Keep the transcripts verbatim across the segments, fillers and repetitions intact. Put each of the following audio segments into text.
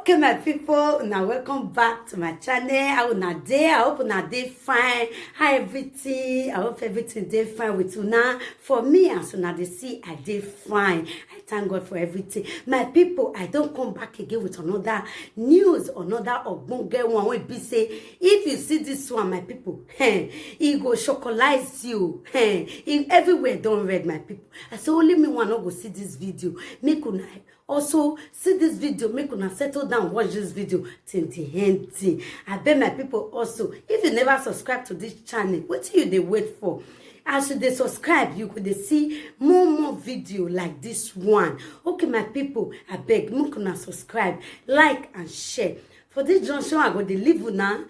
Okay, my people, now welcome back to my channel. How una dey? I hope una dey fine. How everything? I hope everything dey fine with una. For me, as una dey see, I dey fine. I thank God for everything. My people, I don come back again with another news, another ogbonge one wey be say, if you see this one, my people, hey, e go chocolize you. Hey, e, everywhere don red, my people. I say only me one no go see this video. Make una also see this video, make una settle down, watch this video till the end thing. I beg my people also, if you never subscribe to this channel, wetin you dey wait for? As you dey subscribe, you go dey see more more video like this one. Okay, my people, I beg, make una subscribe, like and share. For this junction, I go dey leave una.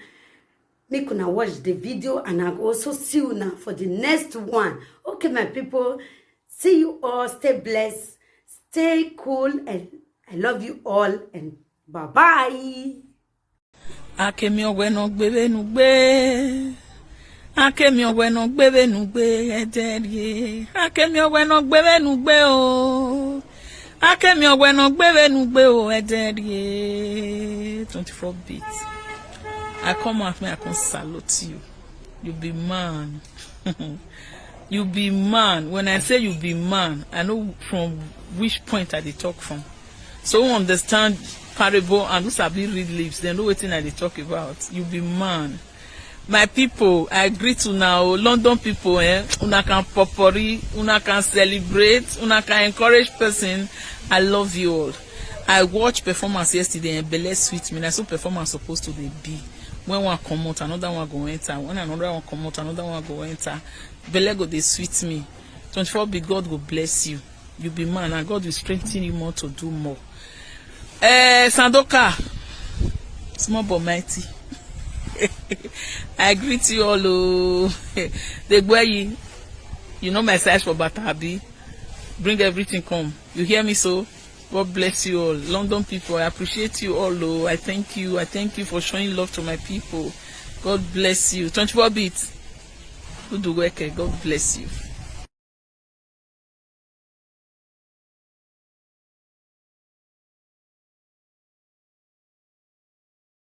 Make una watch the video and I go also see una for the next one. Okay, my people, see you all. Stay blessed, stay cool, and I love you all. And bye bye. Akemi ogwe no gbebe nugbe. Akemi ogwe no gbebe nugbe ederie. Akemi ogwe no gbebe nugbe o. Akemi ogwe no gbebe nugbe o ederie. Twenty-four beats. I come out, me I come salute you. You be man. You be man. When I say you be man, I know from which point I dey talk from. So who understand parable and who sabi read lips, dem know wetin I dey talk about. You be man. My people, I greet una o. London people, eh? Una can popori, una can celebrate, una can encourage person. I love you all. I watch performance yesterday and belle sweet me. Na so performance suppose to dey be. When one comot, another one go enter. When another one comot, another one go enter. Belle go dey sweet me. Twenty-four be God go bless you. You be man and God will strengthen you more to do more. Eh, Sandoka, small but mighty. I greet you all. Oh, the way you, you know my size for Batabi. Bring everything come. You hear me so? God bless you all. London people, I appreciate you all. Oh, I thank you. I thank you for showing love to my people. God bless you. Twenty-four beats. Good work. Eh? God bless you.